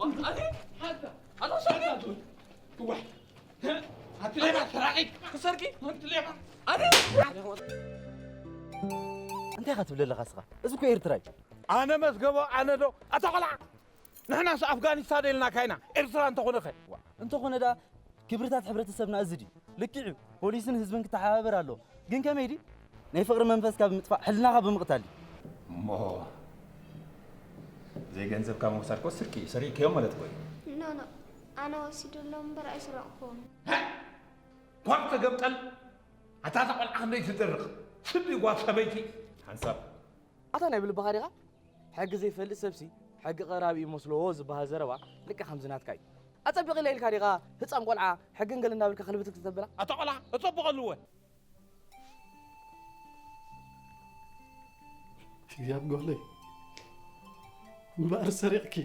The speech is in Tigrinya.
ኣነ ኣቶ ሰርቂ ዋሕ ኣንቲ ሌባ ሰራቂ ክሰርቂ ኣንቲ ሌባ ኣነ እንታይ ኢኻ ትብል ኣለኻ እስኻ? እዚ እኮ ኤርትራ እዩ። ኣነ መዝገቦ ኣነ ዶ ኣታ ቆልዓ ንሕናስ ኣፍጋኒስታን ኢልና ካይና ኤርትራ እንተኾነ ኸ? እንተኾነ ደኣ ክብርታት ሕብረተሰብና እዚ ድዩ? ልክዕ እዩ። ፖሊስን ህዝብን ክተሓባበር ኣለዎ። ግን ከመይ ድዩ? ናይ ፍቕሪ መንፈስካ ብምጥፋእ ሕልናኻ ብምቕታል ድዩ? እሞ ዘይገንዘብካ ምውሳድ እኮ ስርቂ እዩ። ሰሪቕክዮም ማለት እኮ እዩ። ኖ ኖ፣ ኣነ ወሲደሎም እምበር ኣይሰረቕኩዎምን። ኳር ተገምጠል ኣታ እታ ቆልዓ ክንደይ ትድርቕ ስዲ ጓል ሰበይቲ። ሓንሳብ ኣታ ናይ ብልብኻ ዲኻ? ሕጊ ዘይፈልጥ ሰብሲ ሕጊ ቀራቢ እዩ መስልዎ ዝበሃል ዘረባ ልክዕ ከምዚ ናትካ እዩ። ኣጸቢቕ ኢለ ኢልካ ዲኻ ህጻን ቆልዓ ሕግን ገለ እናበልካ ክልብትክ ተብላ? ኣታ ቆልዓ እጸብቐሉ እወ። ህያብ ጓለይ እምበኣር ሰሪቕኪ።